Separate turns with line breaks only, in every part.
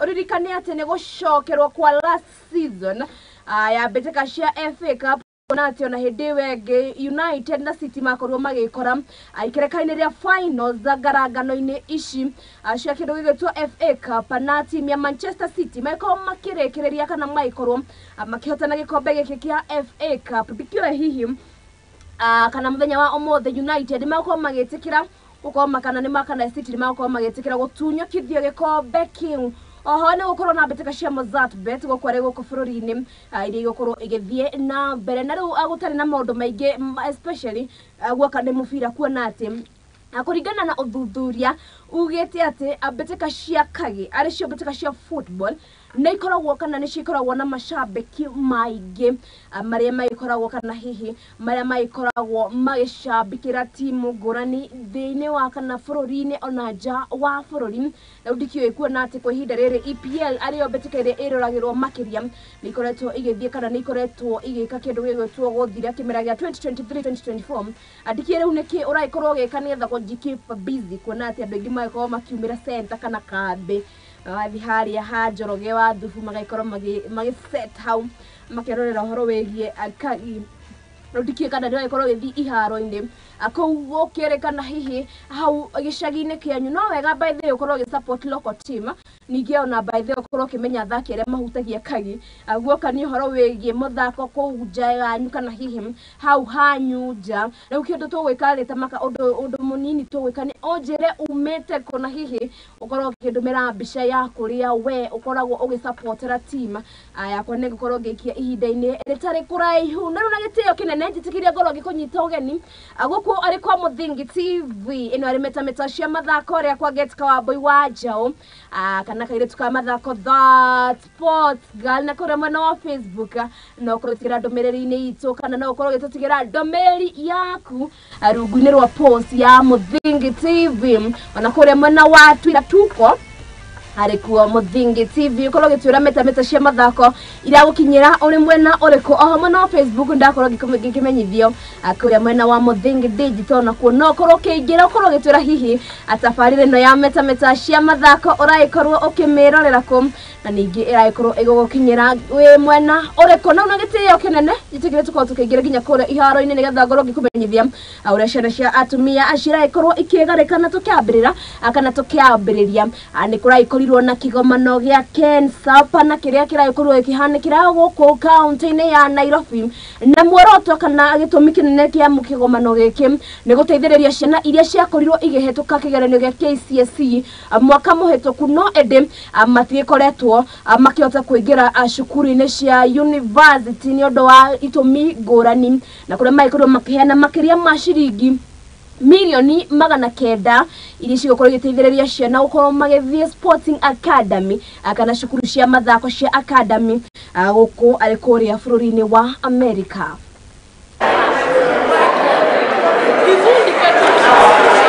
Ũririkane atĩ nĩ gũcokerwo kwa last season ya mbĩtĩka cia FA Cup, na atĩ ona hĩndĩ ĩyo ĩngĩ United na City makorirwo magĩkora ikereka-inĩ rĩa finals ngarangano-inĩ ici cia kĩndũ gĩgĩtwo FA Cup, na timu ya Manchester City magĩkorwo makĩrĩkĩrĩria kana magĩkorwo makĩhotana gĩkombe gĩkĩ kĩa FA Cup. Ndikĩũĩ hihi kana mũthenya wa ũmũthĩ United magũkorwo magĩtĩkĩra gũkorwo kana nĩ makana City magũkorwo magĩtĩkĩra gũtunyũkithio gĩkombe kĩu. Oho nĩ gũkorwo na mbĩtĩka cia Mozzart Bet gũkũ arĩ gũkũ bũrũri-inĩ iria igũkorwo igĩthiĩ na mbere, na rĩu gũtarĩ na maũndũ maingĩ, especially guoka nĩ mũbira, kuona atĩ kũringana na ũthuthuria ugĩte atĩ mbĩtĩka cia kagi arĩ cio mbĩtĩka cia football nĩ ikoragwo kana nĩ cikoragwo na macambĩki maingĩ marĩa magĩkoragwo kana hihi marĩa magĩkoragwo magĩcambĩkĩra timu ngũrani thĩinĩ wa kana bũrũri-inĩ ona nja wa bũrũri. Rĩu ndikĩũĩ kuona atĩ kwa ihinda rĩrĩ EPL arĩyo mbĩtĩka ĩrĩa ĩroragĩrwo makĩria nĩ ikoretwo igĩthiĩ kana nĩ ikoretwo igĩka kĩndũ gĩgwĩtwo gũthira kĩmera gĩa 2023-2024. Ndikĩũĩ rĩu nĩkĩ ũragĩkorwo ũgĩka nĩgetha kũji keep busy, kuona atĩ andũ aingĩ magĩkorwo makiumĩra center kana kambĩ wathiĩ harĩa ha Njoroge wa Thubu magagĩkorwo magĩ set hau makĩrorera ũhoro wĩgiĩ kagi. Rĩu ndikĩũĩ kana ndĩragĩkorwo ũgĩthiĩ iharo-inĩ kũu gũkĩrĩ kana hihi hau gĩcagi-inĩ kĩanyu. No wega by the way ũkorwo ũgĩ support local team, ningĩ ona by the way ũkorwo ũkĩmenya athaki arĩa mahutagia kagi guoka nĩ ũhoro wĩgiĩ mũthako kũu nja yanyu kana hihi hau hanyu nja. Rĩu kĩndũ tũgwĩka rĩ ta maka ũndũ mũnini tũgwĩka nĩ ũnjĩre umĩte kũ, na hihi ũkorwo ũkĩndũmĩra mbica ya kũrĩa we ũkoragwo ũgĩsupportera team yakwa, nĩ ngũkorwo ngĩikia ihinda-inĩ rĩtarĩ kũraihu. Na rĩu na gĩtĩo kĩnene njĩtĩkĩria ngorwo ngĩkũnyita ũgeni gũkũ arĩ kwa Mũthingi TV ĩno arĩ metameta cia mathako rĩa kwa Get Kawambui wa Njaũ kana kairĩtu ka mathako that sports girl, na kũrĩa mwena wa Facebook no ũkorwo ũgĩtigĩra ndũmĩrĩri-inĩ itũ kana no ũkorwo ũgĩtũtigĩra ndũmĩrĩri yaku rungu-inĩ rwa post ya Mũthingi TV, ona kũrĩa mwena wa Twitter tuko harĩ kuo Mũthingi TV. Ũkorwo ũgĩtwĩra metameta cia mathako iragũkinyĩra ũrĩ mwena ũrĩkũ. Oho mwena wa Facebook ndakorwo ngĩkĩmenyithio kũrĩa mwena wa Mũthingi Digital, nakuo no ũkorwo ũkĩingĩra ũkorwo ũgĩtwĩra hihi tabarĩra ĩno ya metameta cia mathako ũragĩkorwo ũkĩmĩrorera kũ, na ningĩ ĩragĩkorwo ĩgũgũkinyĩra wĩ mwena ũrĩkũ. Na gĩtĩo kĩnene njĩtĩkĩre tũkorwo tũkĩingĩra nginya kũrĩa iharo-inĩ nĩgetha ngorwo ngĩkũmenyithia ũrĩa ciana cia atumia ciragĩkorwo ikĩgarĩkana tũkĩambĩrĩra kana tũkĩambĩrĩria nĩ kũragĩkorirwo na kĩgomano gĩa KENSUP na kĩrĩa kĩragĩkorwo gĩkĩhanĩkĩra gũkũ kaunti-inĩ ya Nairobi, na muoroto kana gĩtũmi kĩnene kĩa kĩgomano gĩkĩ nĩ gũteithĩrĩria ciana iria ciakorirwo igĩhetũka kĩgeranio gĩa KCSE mwaka mũhetũku, no ĩndĩ matigĩkoretwo makĩhota kũingĩra cukuru-inĩ cia university nĩ ũndũ wa itũmi ngũrani, na kũrĩa magĩkorirwo makĩheana makĩria ma ciringi milioni 900 iria cigũkorwo igĩteithĩrĩria ciana gũkorwo magĩthiĩ Sporting Academy kana cukuru cia mathako cia academy gũkũ arĩ kũrĩa bũrũri-inĩ wa America.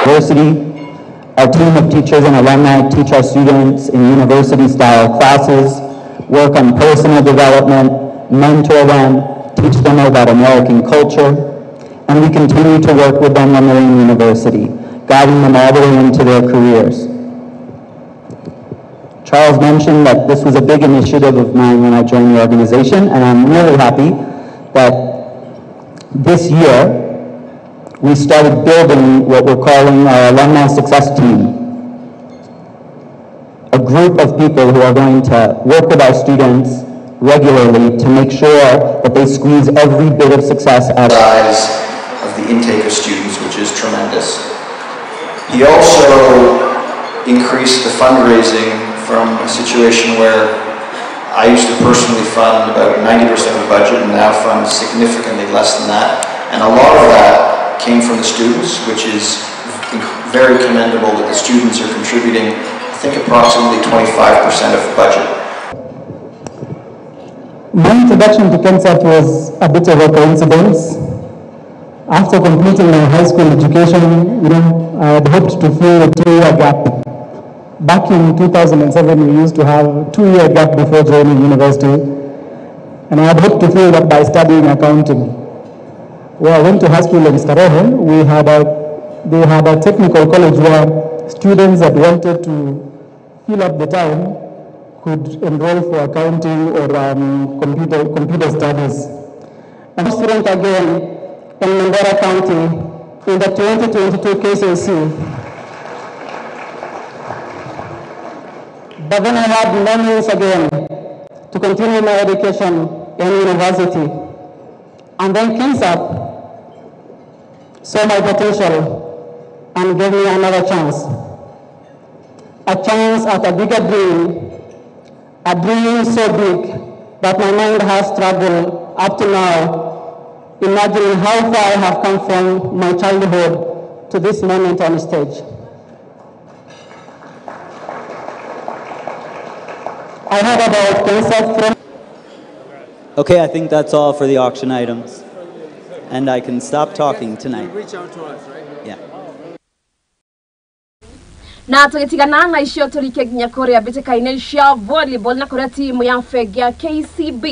University, our team of teachers and alumni teach our students in university-style classes, work on personal development, mentor them, teach them about American culture, and we continue to work with them when they're in university, guiding them all the way into their careers. Charles mentioned that this was a big initiative of mine when I joined the organization, and I'm really happy that this year we started building what we're calling our Alumni Success Team, a group of people who are going to work with our students regularly to make sure that they squeeze every bit of success out of
size of the intake of students, which is tremendous. He also increased the fundraising from a situation where I used to personally fund about 90% of the budget and now fund significantly less than that. And a lot of that came from the students, which is very commendable that the students are contributing, I think, approximately 25% of the budget.
My introduction to KenSAP was a bit of a coincidence. After completing my high school education, I had hoped to fill a 2-year gap. Back in 2007, we used to have a 2-year gap before joining university, and I had hoped to fill that by studying accounting. Well, I went to high school in Starehe. They had a technical college where students that wanted to fill up the time could enroll for accounting or computer studies.
I'm a student again in Mandera County in the 2022 KCSE. But then I had no means again to continue my education in university. And then KenSAP saw my potential and gave me another chance. A chance at a bigger dream, a dream so big that my mind has struggled up to now, imagining how far I have come from my childhood to this moment on stage. I heard about KenSAP from...
Okay, I think that's all for the auction items. And I can stop talking tonight.
Reach out to us, right?
Yeah.
Na tũgĩtigana na icio tũrike nginya kũrĩa mbĩtĩka-inĩ cia volleyball na kũrĩa timu ya bengi ya KCB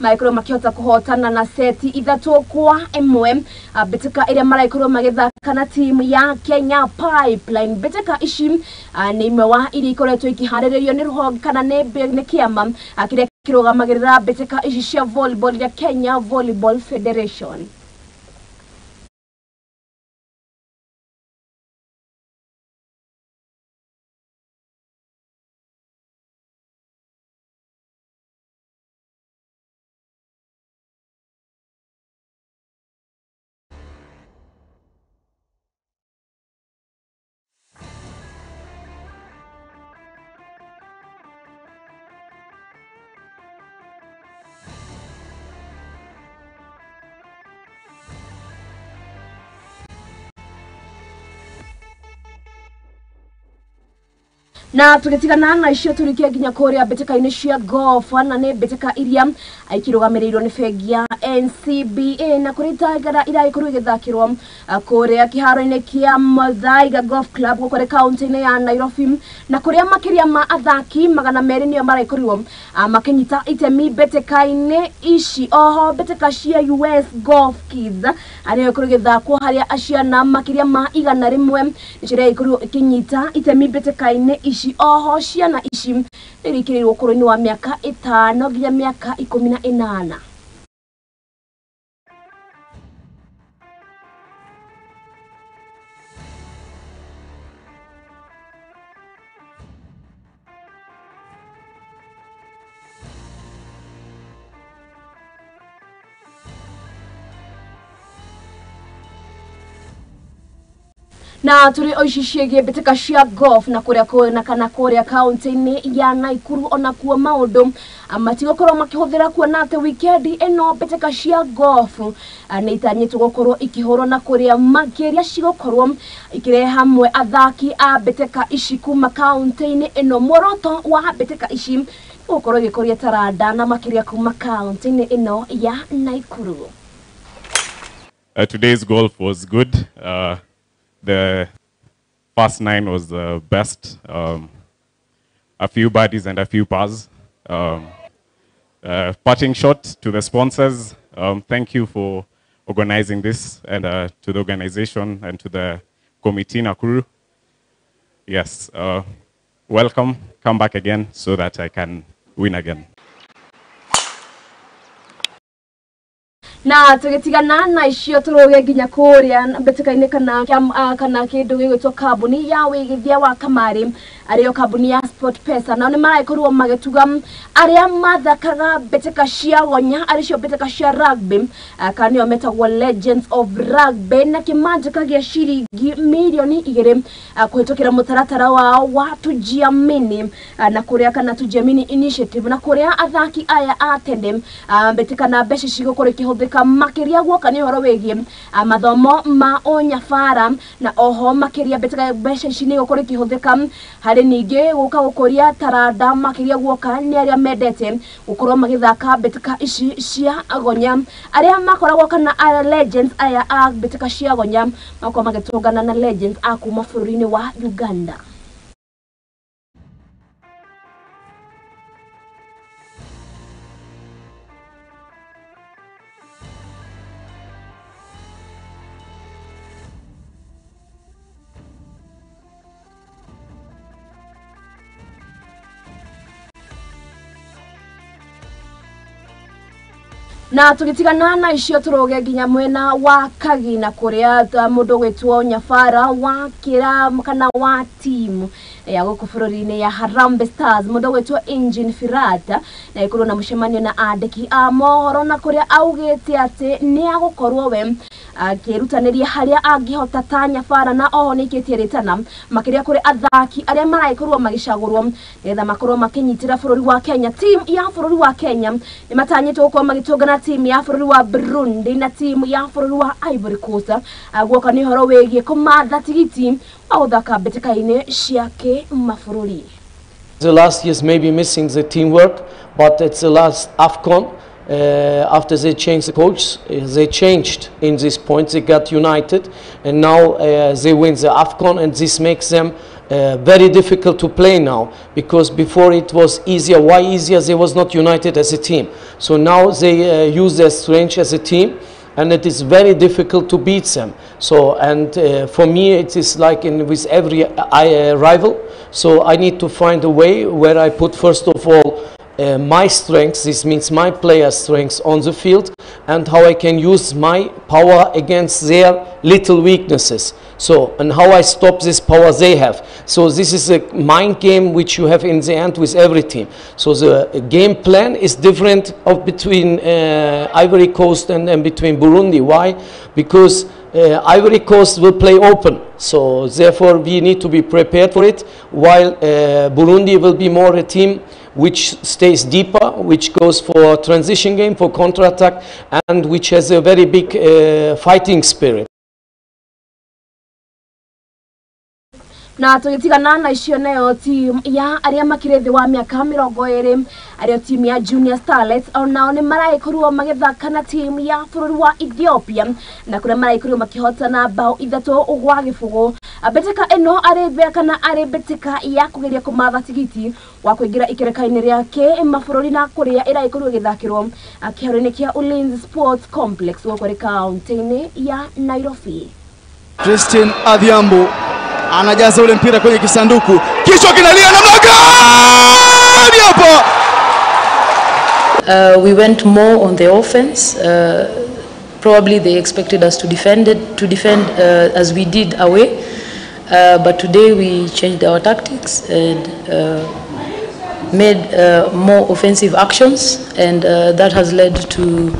magĩkorwo makĩhota kũhotana na seti 3-1 mbĩtĩka ĩrĩa maragĩkorwo magĩthaka na timu ya Kenya Pipeline. Mbĩtĩka ici nĩ imwe wa iria ikoretwo ikĩharĩrĩrio nĩ rũhonge kana nĩ kĩama kĩrĩa kĩrũgamagĩrĩra mbĩtĩka ici cia volleyball ya Kenya Volleyball Federation. Na tũgĩtigana na icio tũrikie nginya kũrĩa mbĩtĩka-inĩ cia golf na nĩ mbĩtĩka iria ikĩrũgamĩrĩirwo nĩ bengi ya NCBA na kũrĩ itangara iragĩkorwo igĩthakĩrwo kũrĩa kĩharo-inĩ kĩa Muthaiga Golf Club gũkũ kaunti-inĩ ya Nairobi na kũrĩa makĩria ma athaki 200 nĩo maragĩkorirwo makĩnyita itemi mbĩtĩka-inĩ ici. Oho mbĩtĩka cia US Golf Kids arĩa ĩgĩkorwo ĩgĩthakwo harĩa ciana makĩria ma 100 nĩcio iragĩkorirwo ikĩnyita itemi mbĩtĩka-inĩ ici. Oho ciana ici nĩirĩkĩrĩirwo ũkũrũ-inĩ wa mĩaka 5 nginya mĩaka 18. Na tũrĩ o ici ciĩgiĩ mbĩtĩka cia golf na kũrĩa kũna kana kũrĩa kaunti-inĩ ya Naikuru onakuo maũndũ matigũkorwo makĩhũthĩra kuona atĩ wikendi ĩno mbĩtĩka cia golf nĩ itanyĩtwo gũkorwo ikĩhũrwo na kũrĩa makĩria cigũkorwo ikĩrehe hamwe athaki a mbĩtĩka ici kuma kaunti-inĩ ĩno. Muoroto wa mbĩtĩka ici gũkorwo igĩkũria taranda na makĩria kuma kaunti-inĩ ĩno ya Naikuru.
Today's golf was good. The first 9 was the best. A few birdies and a few pars. Parting shot to the sponsors. Thank you for organizing this, and to the organization and to the committee Nakuru. Yes, welcome. Come back again so that I can win again.
Na tũgĩtigana na icio tũrũge nginya kũrĩa mbĩtĩka-inĩ kana kĩndũ gĩgwĩtwo kambuni ya wĩigithia wa kamarĩ arĩo kambuni ya SportPesa nao nĩ maragĩkorwo magĩtuga arĩa mathakaga mbĩtĩka cia gonya arĩ cio mbĩtĩka cia rugby kana nĩo metagwo Legends of Rugby na kĩmanjĩka gĩa ciringi mirioni 2 kũhĩtũkĩra mũtaratara wao wa Tujiamini na kũrĩa kana Tujiamini Initiative na kũrĩa athaki aya a tene mbĩtĩka na mbeca cigũkorwo ikĩhũthĩka makĩria guoka nĩ ũhoro wĩgiĩ mathomo ma ũnyabara na oho makĩria mbĩtĩka mbeca ici nĩ igũkorwo ikĩhũthĩka harĩ ningĩ gũka gũkũria taranda makĩria guoka nĩ arĩa mendete gũkorwo magĩthaka mbĩtĩka ici cia gonya arĩa makoragwo kana a legends aya a mbĩtĩka cia gonya makorwo magĩtũngana na legends a kuma bũrũri-inĩ wa Uganda. Na tugitigana na icio turuge nginya mwena wa Kagina kuria mundu gwitwo Nyabara wa kira kana wa team ya guku bururi-ini ya Harambee Stars mundu gwitwo Engine Firata na ikorwo na mucemanio na andiki a mohoro na kuria augite ati ni agukorwo we akirutaniria haria angihota ta Nyabara na oho nikitie ritana makiria kuri athaki aria maraikorwo magicagurwo nigetha makorwo makinyitira bururi wa Kenya. Team ya bururi wa Kenya ni matanyitwo gukorwo magitungana team ya bururi wa Burundi na team ya bururi wa Ivory Coast guoka ni horo wigie kumatha tigiti wa guthaka mbĩtĩka-inĩ cia kĩmabũrũri.
The last years maybe missing the teamwork, but it's the last AFCON. After they changed the coach, they changed in this point, they got united, and now they win the AFCON, and this makes them very difficult to play now, because before it was easier. Why easier? They was not united as a team. So now they use their strength as a team, and it is very difficult to beat them. So, and for me it is like with every rival, so I need to find a way where I put first of all my strengths, this means my player strengths on the field, and how I can use my power against their little weaknesses. So, and how I stop this power they have. So this is a mind game which you have in the end with every team. So the game plan is different of between Ivory Coast and between Burundi. Why? Because Ivory Coast will play open, so therefore we need to be prepared for it, while Burundi will be more a team which stays deeper, which goes for transition game, for counter-attack, and which has a very big fighting spirit.
Na tugitigana na icio nayo team ya aria makire thi wa miaka 20 ario team ya Junior Starlets onao ni maraikorwo magithaka na team ya bururi wa Ethiopia na kuria maraikorwo makihotana bao 3-0. Mbitika ino ari kana ari mbitika ya kugeria kumatha tigiti wa kuingira ikereka-ini ria kimabũrũri na kuria iraikorwo igithakirwo kiharo-ini kia Ulinzi Sports Complex gũkũ kaunti-ini ya Nairobi.
Christine Adhiambo anajaza ule mpira kwenye kisanduku, kichwa kinalia na magari hapo.
We went more on the offense. Probably they expected us to defend as we did away, but today we changed our tactics and made more offensive actions, and that has led to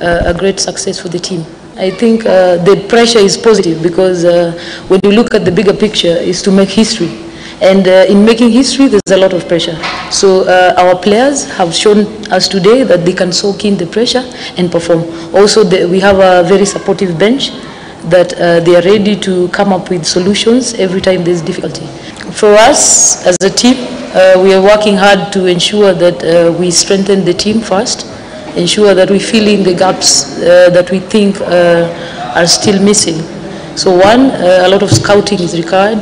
a great success for the team. I think the pressure is positive because when you look at the bigger picture, is to make history. And in making history, there's a lot of pressure. So our players have shown us today that they can soak in the pressure and perform. Also, we have a very supportive bench that they are ready to come up with solutions every time there's difficulty. For us as a team, we are working hard to ensure that we strengthen the team first, ensure that we fill in the gaps that we think are still missing. So one, a lot of scouting is required,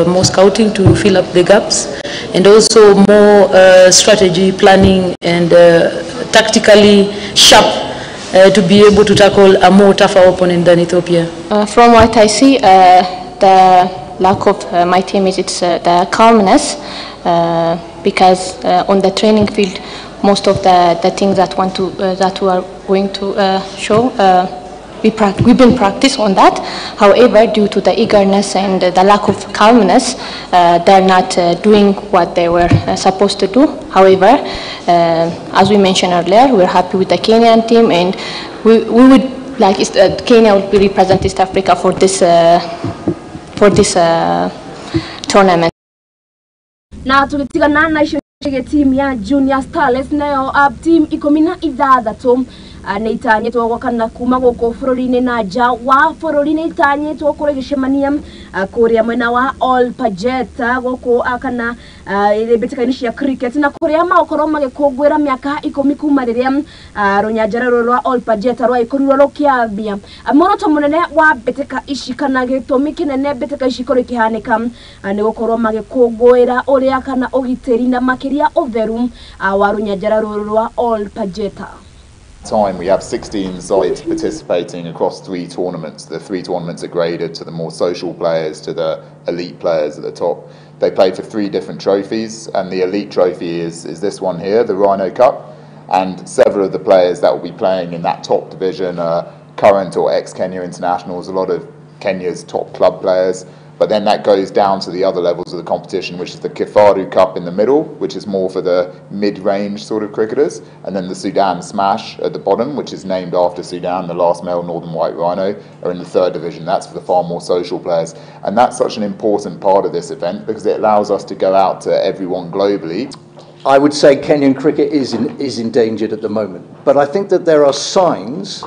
more scouting to fill up the gaps, and also more strategy, planning, and tactically sharp to be able to tackle a more tougher opponent than Ethiopia.
From what I see, the lack of my team is the calmness, because on the training field, most of the things that that we are going to show, we've been practice on that. However, due to the eagerness and the lack of calmness, they're not doing what they were supposed to do. However, as we mentioned earlier, we're happy with the Kenyan team, and we would like Kenya would be represent East Africa for this tournament.
Na tugitigana na icio team ya Junior Starlets nayo team 16 nĩ itanyĩtwo gwakana kuma gũkũ bũrũri-inĩ na nja wa bũrũri nĩ itanyĩtwo kũrĩa gĩcemania kũrĩa mwena wa All Pajeta gũkũ kana mbĩtĩka-inĩ cia cricket na kũrĩa magũkorwo magĩkũngũĩra mĩaka 10 kuma rĩrĩa rũnyanjara rũrũ rwa All Pajeta rwaikorirwo rũkĩambia. Muoroto mũnene wa mbĩtĩka ici kana gĩtũmi kĩnene mbĩtĩka ici ikorwo ikĩhanĩka nĩ gũkorwo magĩkũngũĩra ũrĩa kana ũgitĩri na makĩria ũtheru wa rũnyanjara rũrũ rwa All Pajeta.
Time we have 16 sides participating across 3 tournaments. The 3 tournaments are graded to the more social players, to the elite players at the top. They play for 3 different trophies, and the elite trophy is this one here, the Rhino Cup. And several of the players that will be playing in that top division are current or ex-Kenya internationals, a lot of Kenya's top club players. But then that goes down to the other levels of the competition, which is the Kifaru Cup in the middle, which is more for the mid-range sort of cricketers, and then the Sudan Smash at the bottom, which is named after Sudan, the last male northern white rhino, are in the third division. That's for the far more social players. And that's such an important part of this event because it allows us to go out to everyone globally.
I would say Kenyan cricket is endangered at the moment. But I think that there are signs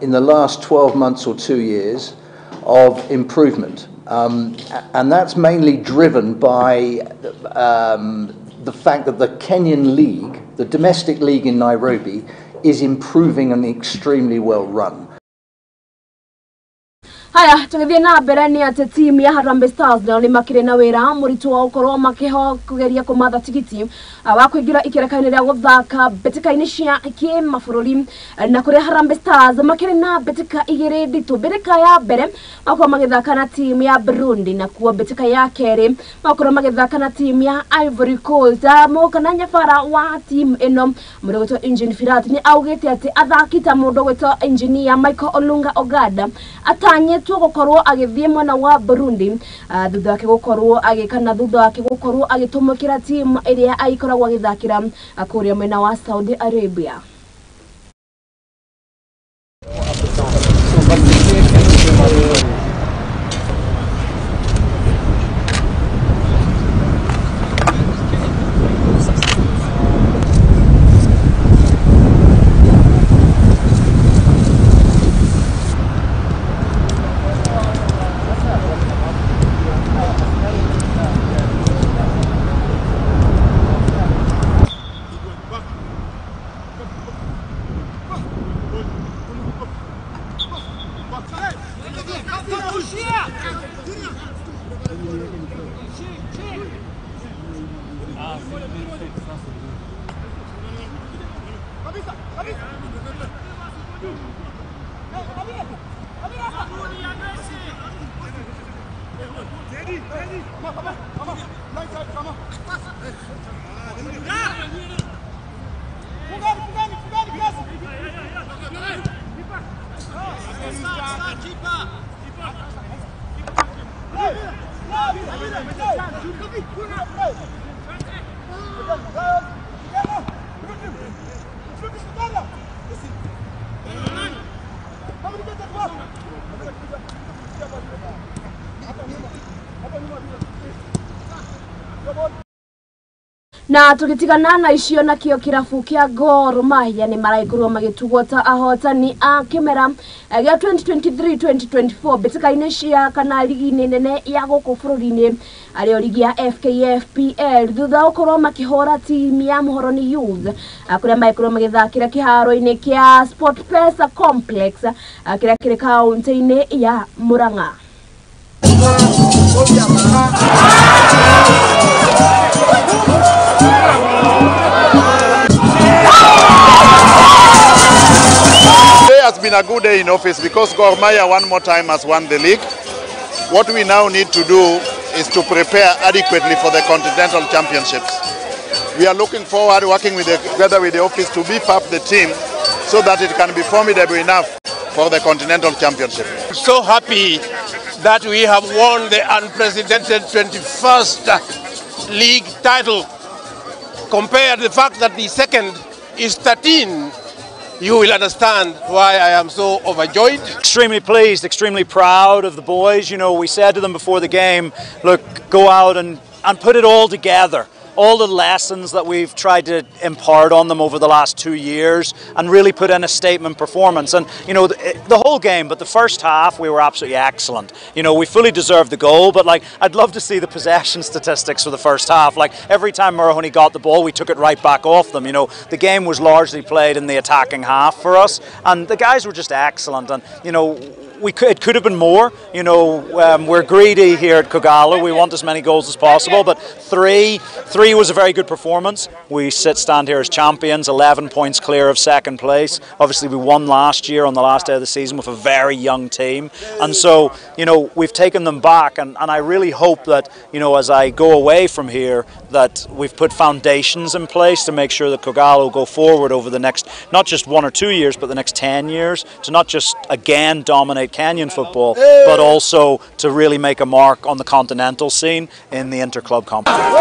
in the last 12 months or 2 years of improvement. And that's mainly driven by the fact that the Kenyan league, the domestic league in Nairobi, is improving and extremely well run.
Haya, tugithie na mbere ni ati timu ya Harambee Stars nao ni makire na wira muritu wa ukorwo makiho kugeria kumatha tigiti wa kuingira ikereka-ini ria guthaka mbitika-ini cia kimabũrũri na kuria Harambee Stars makire na mbitika igiri nditu. Mbitika ya mbere makorwo magithaka na timu ya Burundi, na kuo mbitika ya keri makorwo magithaka na timu ya Ivory Coast. Moka na nyabara wa timu ino mundu gwitwo Engine Firat ni augite ati athaki ta mundu gwitwo engineer Michael Olunga Ogada atanyĩtwo gukorwo agithie mwena wa Burundi thutha wake gukorwo agikana thutha wake gukorwo agitumukira timu iria aikoragwo agithakira kuria mwena wa Saudi Arabia. Na tugitigana na icio na kio kirabu kia Gor Mahia ni maraikorwo magitugwo ta ahotani a kimera gia 2023-2024 mbĩtĩka-inĩ cia kana ligi-inĩ nene ya gũkũ bũrũri-inĩ arĩo ligi ya FKFPL thutha wa gũkorwo makĩhũra timu ya Muhoroni Youth kũrĩa magĩkorwo magĩthakĩra kĩharo-inĩ kĩa SportPesa Complex kĩrĩa kĩrĩ kaunti-inĩ ya Murang'a.
Today has been a good day in office because Gor Mahia one more time has won the league. What we now need to do is to prepare adequately for the Continental Championships. We are looking forward working together with the office to beef up the team so that it can be formidable enough for the Continental Championship.
I'm so happy that we have won the unprecedented 21st league title. Compare the fact that the second is 13, you will understand why I am so overjoyed.
Extremely pleased, extremely proud of the boys. You know, we said to them before the game, look, go out and put it all together. All the lessons that we've tried to impart on them over the last 2 years and really put in a statement performance. And, you know, the whole game, but the first half, we were absolutely excellent. You know, we fully deserved the goal, but, like, I'd love to see the possession statistics for the first half. Like, every time Muhoroni got the ball, we took it right back off them. You know, the game was largely played in the attacking half for us, and the guys were just excellent. And, you know, It could have been more. You know, we're greedy here at Kogalo. We want as many goals as possible, but three was a very good performance. We stand here as champions, 11 points clear of second place. Obviously, we won last year on the last day of the season with a very young team, and so, you know, we've taken them back, and I really hope that, you know, as I go away from here, that we've put foundations in place to make sure that Kogalo go forward over the next, not just 1 or 2 years, but the next 10 years, to not just again dominate Kenyan football, but also to really make a mark on the continental scene in the interclub competition.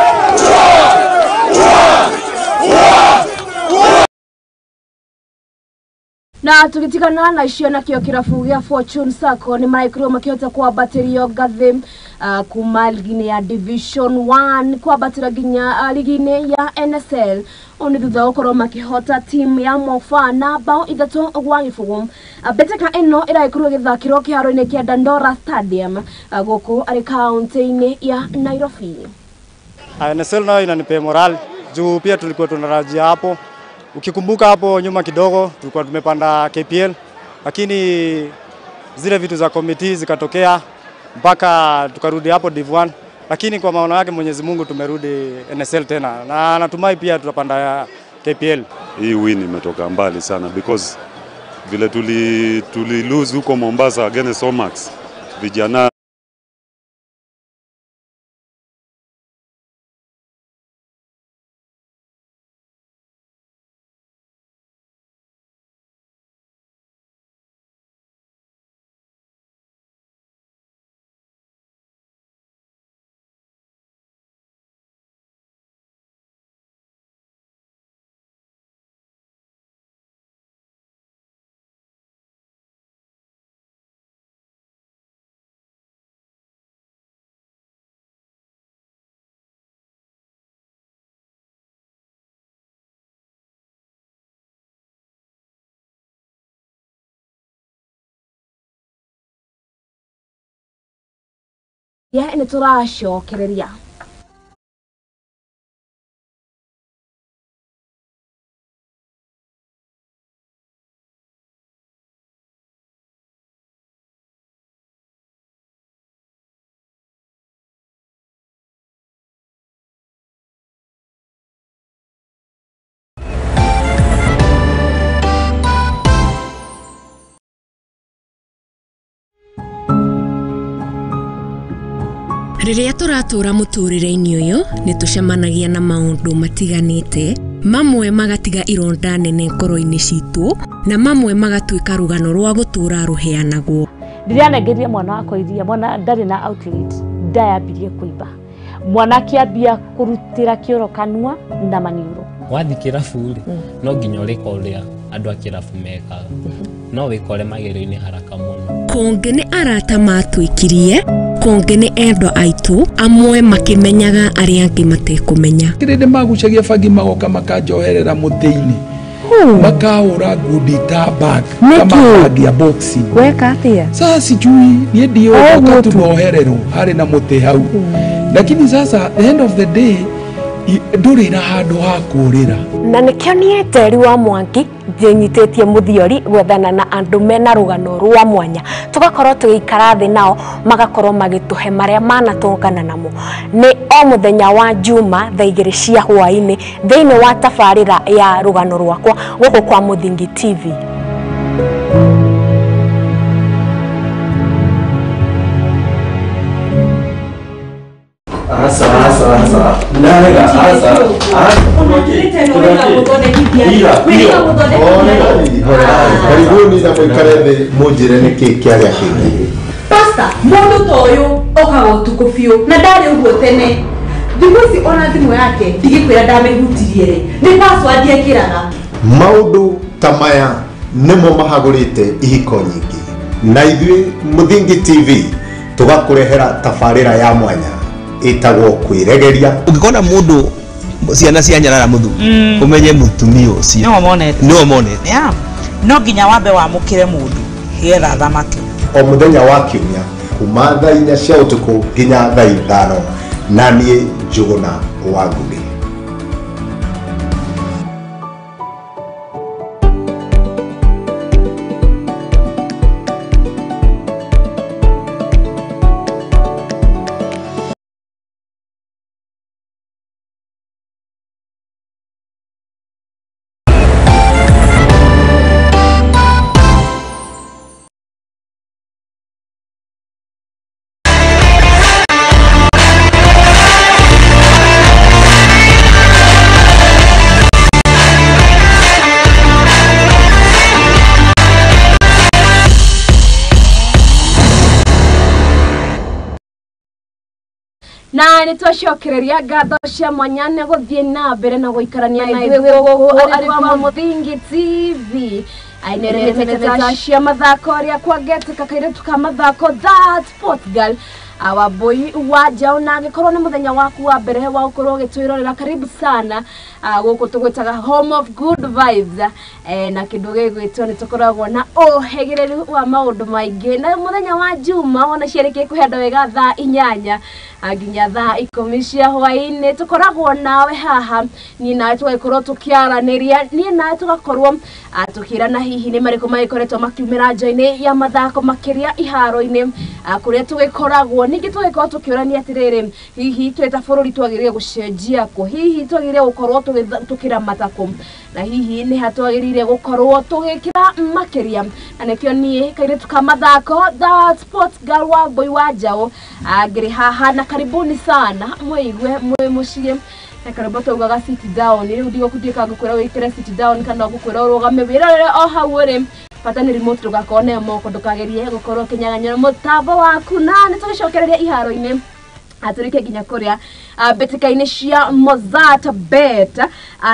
Na tugitigana na icio nakio kirabu gia Fortune Sacco ni maraikorwo makihota kwambatĩrio ngathĩ kuma ligi-inĩ ya Division 1 kwambatĩra nginya ligi-inĩ ya NSL. Ũũ nĩ thutha wa gũkorwo makĩhota timu ya Mofa na bao 3-0. Mbĩtĩka ĩno ĩragĩkorwo ĩgĩthakĩrwo kĩharo-inĩ kĩa Dandora Stadium gũkũ arĩ kaunti-inĩ ya Nairobi.
NSL nayo inanipea morale juu pia tulikuwa tunarajia hapo. Ukikumbuka hapo nyuma kidogo tulikuwa tumepanda KPL, lakini zile vitu za committee zikatokea mpaka tukarudi hapo Div 1, lakini kwa maono yake Mwenyezi Mungu tumerudi NSL tena na natumai pia tutapanda KPL.
Hii win imetoka mbali sana because vile tuli lose huko Mombasa against Omax, vijana
ya nĩ tũracokereria.
Rĩrĩa tũratũra mũtũrĩre-inĩ ũyũ nĩ tũcemanagia na maũndũ matiganĩte, mamwe magatiga ironda nene ngoro-inĩ citũ na mamwe magatuĩka rũgano rwa gũtũra rũheanagwo.
Ndĩranengeria mwana wakwa iria, mwana ndarĩ na outlet, ndayambirie kũimba, mwana akĩambia kũrutĩra kĩoro kanua na maniũrũ.
Wathiĩ kĩrabu rĩ, no nginya ũrĩka ũrĩa andũ a kĩrabu mekaga, no wĩkore magerio-inĩ haraka mũno.
Kũngĩ nĩ arata matwĩkirie, kũngĩ nĩ endwa aitũ, amwe makĩmenyaga arĩa angĩ matekũmenya.
Kĩrĩndĩ magucagia bangi magoka makanjoherera mũtĩ-inĩ, makahũra ngundi ta bag kama bag ya boxing.
Weka atĩa?
Sasa sijui niĩ ndiũĩ wakati tunohererwo harĩ na mũtĩ hau, lakini sasa the end of the day ndũrĩ na handũ ha kũũrĩra.
Na nĩkĩo niĩ Njeri wa Mwangi njĩnyitĩtie mũthiori gwethana na andũ mena rũgano rwa mwanya, tũgakorwo tũgĩikara thĩ nao magakorwo magĩtũhe marĩa manatũngana namo. Nĩ o mũthenya wa Juma thaa 2 cia hwaĩ-inĩ thĩinĩ wa tabarĩra ya rũgano rwakwa gũkũ kwa Mũthingi TV.
Asa. Karibuni na mwikare thĩ mũnjĩre nĩkĩ kĩarĩa kĩngĩ.
Pastor, mũndũ ta ũyũ okaga ũtukũ biũ na ndarĩ ũguo tene. Thikũ ici ona thimũ yake ndigĩkwĩra ndamĩhutirie rĩ, nĩ password ekĩraga.
Maũndũ ta maya nĩmo mahagũrĩte ihiko nyingĩ, na ithuĩ Mũthingi TV tũgakũrehera tabarĩra ya mwanya ĩtagwo kwĩregeria.
Ũngĩkona mũndũ ciana cia nyarara mũthuri, ũmenye mũtumia ũcio nĩwe monete.
No nginya wambe wamũkĩre mũndũ getha thamaki.
O mũthenya wa kiumia kuma thaa 4 cia ũtukũ nginya thaa 5, na niĩ Njũgũna wa Ngũgĩ.
Na nĩ twacokereria ngatho cia mwanya nĩ gũthiĩ na mbere na gũikarania na ithuĩ gũkũ arĩ kwa Mũthingi TV. Ainerete cia mathako rĩa kwangetĩka kairĩtu ka mathako that sports girl Wambui wa Njaũ, na angĩkorwo nĩ mũthenya waku wa mbere wa gũkorwo ũgĩtwĩrorera, karibu sana gũkũ tũgwĩtaga home of good vibes, na kĩndũ gĩgwĩtwo nĩ tũkoragwo na ũhĩgĩrĩru wa maũndũ maingĩ. Na mũthenya wa Juma ona ciarĩkia kũhenda wega thaa 8 nginya thaa 10 cia hwaĩ-inĩ tũkoragwo nawe haha, niĩ nawe tũgagĩkorwo tũkĩaranĩria, niĩ nawe tũgakorwo tũkĩrana hihi nĩ marĩkũ magĩkoretwo makiumĩra nja-inĩ ya mathako makĩria iharo-inĩ kũrĩa tũgĩkoragwo. Ningĩ tũgĩkorwo tũkĩũrania atĩrĩrĩ, hihi twĩ ta bũrũri twagĩrĩire gũcenjia kũ, hihi twagĩrĩire gũkorwo tũkĩramata kũ, na hihi nĩ ha twagĩrĩire gũkorwo tũgĩkĩra makĩria. Na nĩkĩo niĩ kairĩtu ka mathako the sports girl Wambui wa Njaũ ngĩrĩ haha, na karibuni sana mwĩigue mwĩ mũciĩ. Na karibu taugaga sit down, rĩu ndigũkũtuĩka ngũkwĩra wĩkĩre sit down kana ngũkwĩra ũrũgame wĩrorere o hau ũrĩ, bata nĩ remote ndũgakorwo nayo moko, ndũkagerie gũkorwo ũkĩnyang'anyĩra mũtambo waku. Na nĩ tũgĩcokereria iharo-inĩ atũrĩke nginya kũrĩa mbĩtĩka-inĩ cia Mozzart Bet,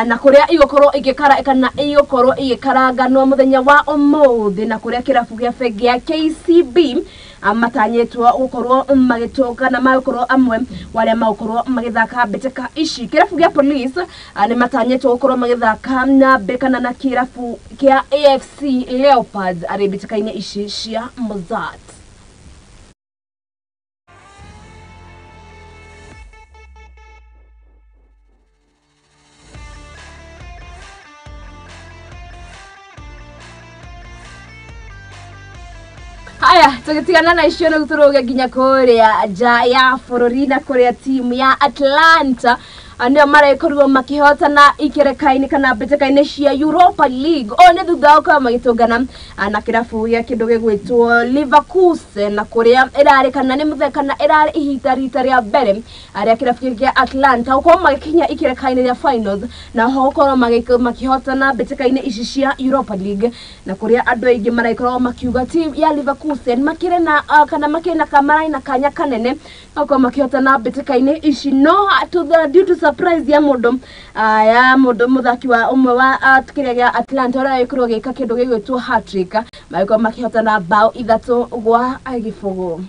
na kũrĩa igũkorwo igĩkara kana igũkorwo igĩkaranganwo mũthenya wa ũmũthĩ, na kũrĩa kĩrabu gĩa bengi ya KCB matanyĩtwo gũkorwo magĩtũnga na magũkorwo amwe warĩa magũkorwo magĩthaka mbĩtĩka ici. Kĩrabu gĩa Police nĩ matanyĩtwo gũkorwo magĩthaka na kana na kĩrabu kĩa AFC Leopards arĩ mbĩtĩka-inĩ ici cia Mozzart. Haya, tũgĩtigana na icio nĩguo tũrũge nginya kũrĩa nja ya bũrũri, na kũrĩa timu ya Atlanta nĩo marekorirwo makĩhotana ikereka-inĩ kana mbĩtĩka-inĩ cia Europa League. O nĩ thutha wa gũkorwo magĩtũngana na kĩrabu gĩa kĩndũ gĩgwĩtwo Leverkusen, na kũrĩa ĩrarĩ kana nĩ mũthenya kana ĩrarĩ ihinda rita rĩa mbere rĩa kĩrabu gĩa Atlanta gũkorwo magĩkinya ikereka-inĩ rĩa finals, na ho gũkorwo makĩhotana mbĩtĩka-inĩ ici cia Europa League, na kũrĩa andũ aingĩ maraikorwo makiuga team ya Leverkusen makĩrĩ na kana makĩrĩ na kamarai na kanya kanene gũkorwo makĩhotana mbĩtĩka-inĩ ici. No to the due to surprise ya mũndũ mũthaki wa ũmwe wa kĩrĩa gĩa Atlanta ũrĩa agĩkorwo agĩka kĩndũ gĩgwĩtwo hat-trick, magĩkorwo makĩhotana bao 3-0.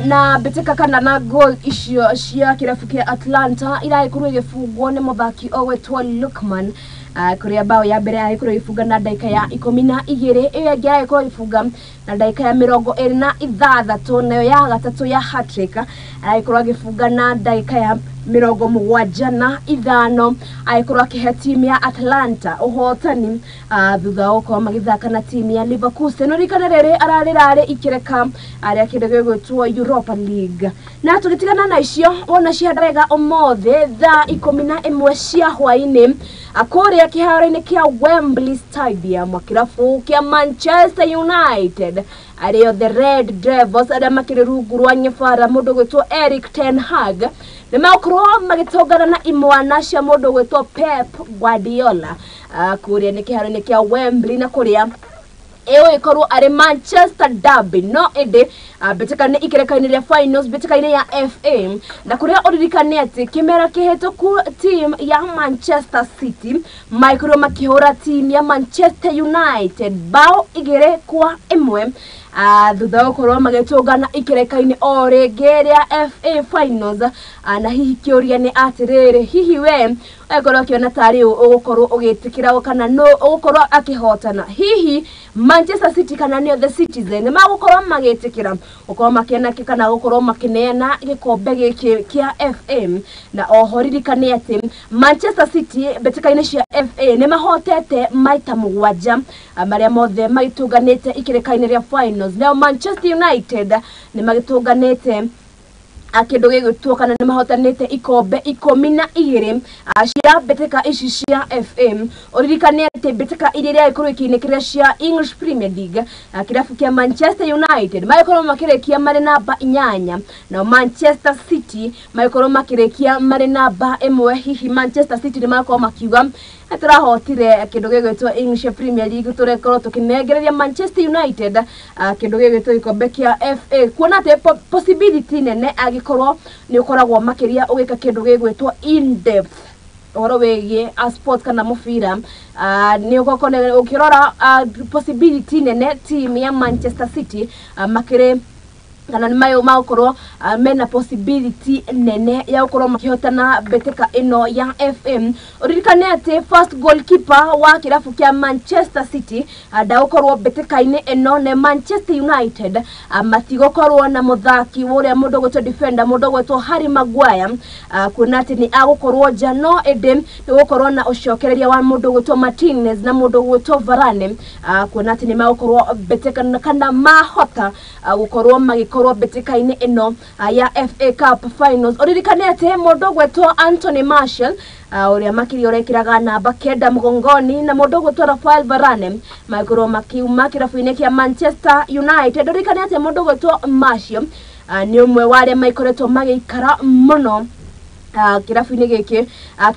Na mbĩtĩka kana na goal icio cia kĩrabu kĩa Atlanta iragĩkorwo igĩbungwo nĩ mũthaki ũgwĩtwo Lookman, kũrĩa bao ya mbere agĩkorwo ĩgĩbunga na ndagĩka ya 12, ĩyo ĩngĩ agĩkorwo ĩgĩbunga na ndagĩka ya 26, nayo ya gatatũ ya hat-trick agĩkorwo agĩbunga na ndagĩka ya 75, agĩkorwo akĩhe timu ya Atlanta ũhotani thutha wa gũkorwo magĩthaka na timu ya Leverkusen. Ũririkane rĩrĩ ararĩ ikereka rĩa kĩndũ gĩgwĩtwo Europa League. Na tũgĩtigana na icio wona cihanda wega ũmũthĩ thaa 11 cia hwaĩ-inĩ kũrĩa kĩharo-inĩ kĩa Wembley Stadium, kĩrabu kĩa Manchester United arĩo the Red Devils arĩa makĩrĩ rungu rwa nyabara mũndũ ũgwĩtwo Erik ten Hag nĩ magũkorwo magĩtũngana na imwana cia mũndũ ũgwĩtwo Pep Guardiola kũrĩa nĩ kĩharo-inĩ kĩa Wembley, na kũrĩa ĩgũgĩkorwo arĩ Manchester Derby. No ĩndĩ mbĩtĩka nĩ ikereka-inĩ rĩa finals mbĩtĩka-inĩ ya FA, na kũrĩa ũririkane atĩ kĩmera kĩhĩtũku team ya Manchester City magĩkorwo makĩhũra team ya Manchester United bao 2-1. Thutha wa gũkorwo magĩtũngana ikereka-inĩ o rĩngĩ rĩa FA Finals. Na hihi kĩũria nĩ atĩrĩrĩ, hihi we ũgĩkorwo ũkĩona tarĩ ũ ũgũkorwo ũgĩtĩkĩra kana nũ ũgũkorwo akĩhotana? Hihi Manchester City kana nĩo The Citizen nĩmagũkorwo magĩtĩkĩra gũkorwo makĩona kana gũkorwo makĩneana gĩkombe gĩkĩ kĩa FA? Na oho ririkane atĩ Manchester City mbĩtĩka-inĩ cia FA nĩmahotete maita 7 marĩa mothe magĩtũnganĩte ikereka-inĩ rĩa finals. Nao Manchester United nĩmagĩtũnganĩte kĩndũ gĩgwĩtwo kana nĩmahotanĩte ikombe 12 cia mbĩtĩka ici cia FA. Ũririkane atĩ mbĩtĩka iria iragĩkorwo ikĩinĩkĩrĩra cia English Premier League, kĩrabu kĩa Manchester United magĩkorwo makĩrĩkia marĩ namba 8, nao Manchester City magĩkorwo makĩrĩkia marĩ namba 1. Hihi Manchester City nĩmakorwo makiuga tũrahotire kĩndũ gĩgwĩtwo English Premier League, tũrekorwo tũkĩnengereria Manchester United kĩndũ gĩgwĩtwo gĩkombe kĩa FA, kuona atĩ possibility nene angĩkorwo nĩ ũkoragwo makĩria ũgĩka kĩndũ gĩgwĩtwo in depth ũhoro wĩgiĩ sport kana mũbira, nĩ ũgũkorwo ũkĩrora possibility nene team ya Manchester City makĩrĩ kana nĩ mayo magũkorwo mena possibility nene ya gũkorwo makĩhotana mbĩtĩka ĩno ya FM. Ũririkane atĩ first goalkeeper wa kĩrabu kĩa Manchester City ndagũkorwo mbĩtĩka-inĩ ĩno nĩ Manchester United. Matigũkorwo na mũthaki ũrĩa mũndũ ũgwĩtwo defender, mũndũ ũgwĩtwo Harry Maguire, kuona atĩ nĩ agũkorwo nja, no ĩndĩ nĩ gũkorwo na ũcokereria wa mũndũ ũgwĩtwo Martinez na mũndũ ũgwĩtwo Varane, kuona atĩ nĩ magũkorwo mbĩtĩka kana mahota gũkorwo magĩkorwo mbĩtĩka-inĩ ĩno ya FA Cup Finals. Ũririkane atĩ mũndũ ũgwĩtwo Anthony Martial ũrĩa makĩria ũrekĩraga namba 9 mũgongoni na mũndũ ũgwĩtwo Rafael Varane magĩkorwo makiuma kĩrabu-inĩ kĩa Manchester United. Ũririkane atĩ mũndũ ũgwĩtwo Martial nĩ ũmwe wa arĩa maikoretwo magĩikara mũno kĩrabu-inĩ gĩkĩ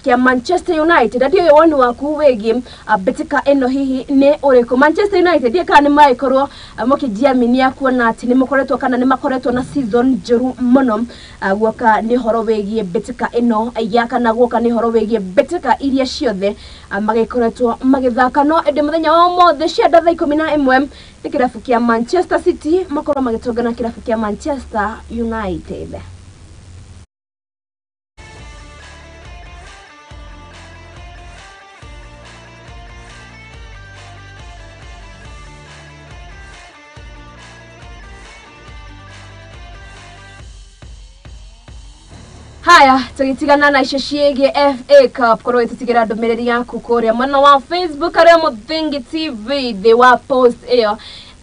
kĩa Manchester United. Ndiũĩ woni waku wĩgiĩ mbĩtĩka ĩno hihi nĩ ũrĩkũ? Manchester United ndiũĩ kana nĩ magĩkorwo mũkĩjiaminia kuona atĩ nĩ mũkoretwo kana nĩ makoretwo na season njũru mũno, guoka nĩ ũhoro wĩgiĩ mbĩtĩka ĩno ya kana guoka nĩ ũhoro wĩgiĩ mbĩtĩka iria ciothe magĩkoretwo magĩthaka. No ĩndĩ mũthenya wa ũmũthĩ cia thaa 11 nĩ kĩrabu kĩa Manchester City makorwo magĩtũngana kĩrabu kĩa Manchester United. Haya, tũgĩtigana na icio ciĩgiĩ FA Cup, korwo ĩtũtigĩra ndũmĩrĩri yaku kũrĩa mwena wa Facebook arĩa Mũthingi TV thĩ wa post ĩyo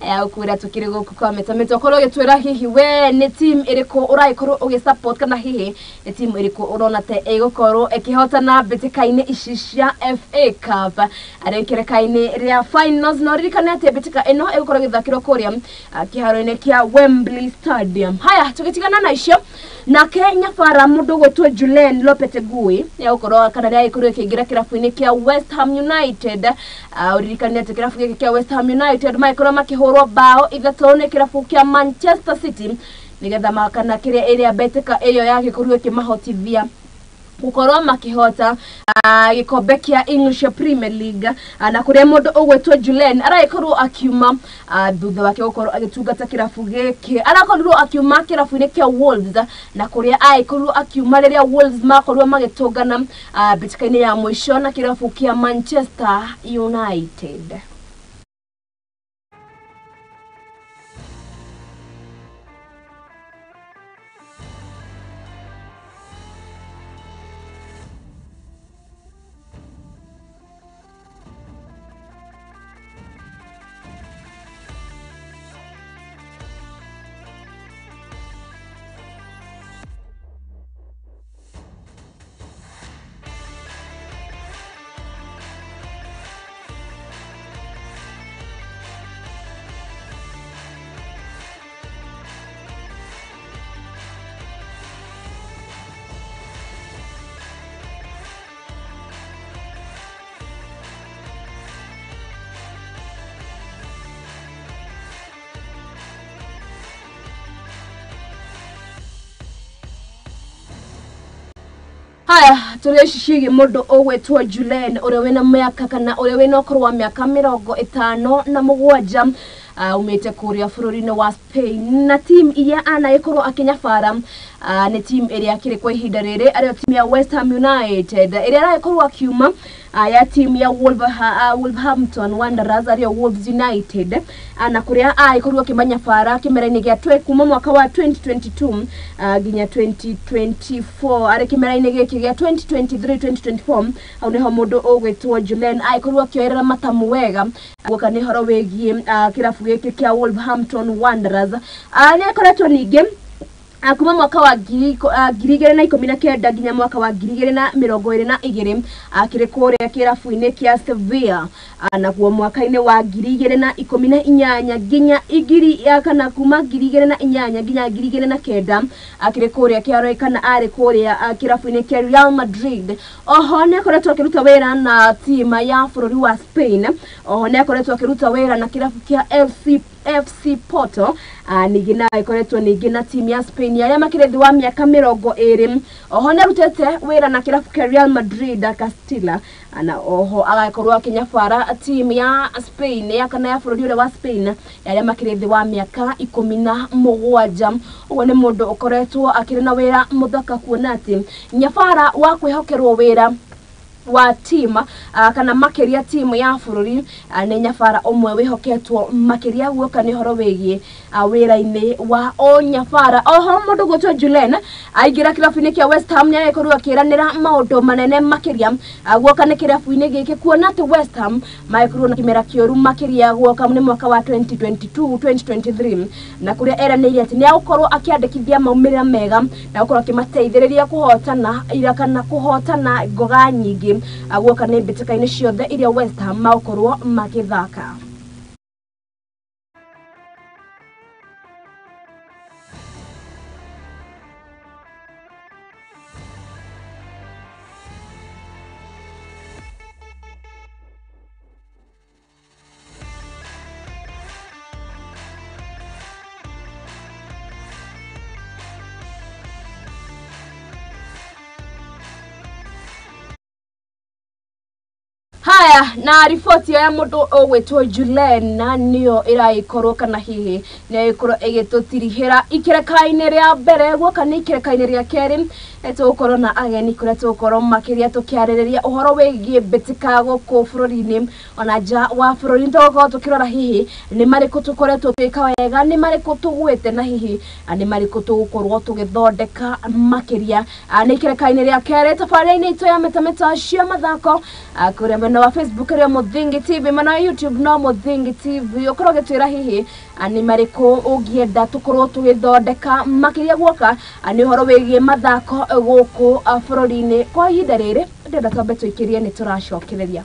ya gũkwĩra tũkĩrĩ gũkũ kwa Meta. Korwo ũgĩtwĩra hihi we nĩ team ĩrĩkũ ũragĩkorwo ũgĩsupport kana hihi nĩ team ĩrĩkũ ũrona ta ĩgũkorwo ĩkĩhotana mbĩtĩka-inĩ ici cia FA Cup arĩ ikereka-inĩ rĩa finals. Na ũririkane atĩ mbĩtĩka ĩno ĩgũkorwo ĩgĩthakĩrwo kũrĩa kĩharo-inĩ kĩa Wembley Stadium. Haya, tũgĩtigana na icio nake nyabara mũndũ ũgwĩtwo Julen Lopetegui nĩegũkorwo kana nĩagĩkorwo ĩkĩingĩra kĩrabu-inĩ kĩa West Ham United. Ũririkane atĩ kĩrabu gĩkĩ kĩa West Ham United magĩkorwo makĩhũrwo bao 3 nĩ kĩrabu kĩa Manchester City nĩgetha makana kĩrĩa ĩrĩa mbĩtĩka ĩyo yagĩkorirwo ĩkĩmahotithia gũkorwo makĩhota gĩkombe kĩa English Premier League, na kũrĩa mũndũ ũgwĩtwo Julen aragĩkorwo akiuma thutha wake gũkorwo agĩtungata kĩrabu gĩkĩ. Arakorirwo akiuma kĩrabu-inĩ kĩa Wolves, na kũrĩa agĩkorirwo akiuma rĩrĩa Wolves makorirwo magĩtũngana mbĩtĩka-inĩ ya mũico na kĩrabu kĩa Manchester United. Haya, tũrĩ ici ciĩgiĩ mũndũ ũgwĩtwo Julen ũrĩa wĩna mĩaka kana ũrĩa wĩna ũkũrũ wa mĩaka 57. Umĩte kũrĩa bũrũri-inĩ wa Spain, na team iria anagĩkorwo akĩnyabara nĩ team ĩrĩa akĩrĩ kwa ihinda rĩrĩ, arĩyo team ya West Ham United, ĩrĩa aragĩkorwo akiuma ya team ya Wolverhampton Wanderers, arĩyo Wolves United, na kũrĩa agĩkorirwo akĩmanyabara kĩmera-inĩ gĩa kuma mwaka wa 2022 nginya 2024. Arĩ kĩmera-inĩ gĩkĩ gĩa 2023 2024, hau nĩho mũndũ ũgwĩtwo Julen agĩkorirwo akĩoerera matamu wega guoka nĩ ũhoro wĩgiĩ kĩrabu gĩkĩ kĩa Wolverhampton Wanderers. Nĩ akoretwo ningĩ kuma mwaka wa 2019 nginya mwaka wa 2022 akĩrĩ kũrĩa kĩrabu-inĩ kĩa Sevilla, naguo mwaka-inĩ wa 2018 nginya igiri kana kuma 2008 nginya 2009 akĩrĩ kũrĩa kĩaro kana arĩ kũrĩa kĩrabu-inĩ kĩa Real Madrid. Oho nĩ akoretwo akĩruta wĩra na timu ya bũrũri wa Spain. Oho nĩ akoretwo akĩruta wĩra na kĩrabu kĩa FC Porto, ningĩ na ĩkoretwo ningĩ na timu ya Spain arĩa makĩrĩ thĩ wa mĩaka 20. Oho nĩ arutĩte wĩra na kĩrabu kĩa Real Madrid Castilla, na oho agakorwo akĩnyabara timu ya Spain ya kana ya bũrũri ũrĩa wa Spain arĩa makĩrĩ thĩ wa mĩaka 17. Ũguo nĩ mũndũ ũkoretwo akĩrĩ na wĩra mũthaka, kuona atĩ nyabara wa kwĩhokerwo wĩra wa team kana makiria team ya bũrũri, nĩ nyabara ũmwe wĩhoketwo makĩria guoka nĩ ũhoro wĩgiĩ wĩra-inĩ wa o nyabara. Oho mũndũ gwĩtwo Julen aingĩra kĩrabu-inĩ kĩa West Ham nĩ agĩkorirwo akĩranĩra maũndũ manene makĩria guoka nĩ kĩrabu-inĩ gĩkĩ, kuona atĩ West Ham magĩkorirwo na kĩmera kĩũru makĩria guoka nĩ mwaka wa 2022 2023, na kũrĩa eranĩire atĩ nĩ agũkorwo akĩandĩkithia maumĩrĩra mega na gũkorwo akĩmateithĩrĩria kũhotana ira kana kũhotana ngoga nyingĩ guoka nĩ mbĩtĩka-inĩ ciothe iria West Ham magũkorwo magĩthaka. Haya, na riboti ya mũndũ ũgwĩtwo Julen na nĩyo ĩragĩkorwo kana hihi nĩ ĩgĩkorwo ĩgĩtũtirihĩra ikereka-inĩ rĩa mbere guoka nĩ ikereka-inĩ rĩa kerĩ tũgũkorwo na ageni kũrĩa tũgũkorwo makĩria tũkĩarĩrĩria ũhoro wĩgiĩ mbĩtĩka gũkũ bũrũri-inĩ ona nja wa bũrũri. Tũgũkorwo tũkĩrora hihi nĩ marĩkũ tũkoretwo tũgĩka wega, nĩ marĩkũ tũgwĩte, na hihi nĩ marĩkũ tũgũkorwo tũgĩthondeka makĩria. Nĩ ikereka-inĩ rĩa kerĩ tabarĩra-inĩ itũ ya metameta cia mathako kũrĩa mwena wa Facebook rĩa Muthingi TV, mwena wa YouTube no Muthingi TV. Ũkorwo ũgĩtwĩra hihi nĩ marĩkũ ũngĩenda tũkorwo tũgĩthondeka makĩria guoka nĩ ũhoro wĩgiĩ mathako gũkũ bũrũri-inĩ. Kwa ihinda rĩrĩ ndĩrenda twambe tũikĩrie nĩ tũracokereria.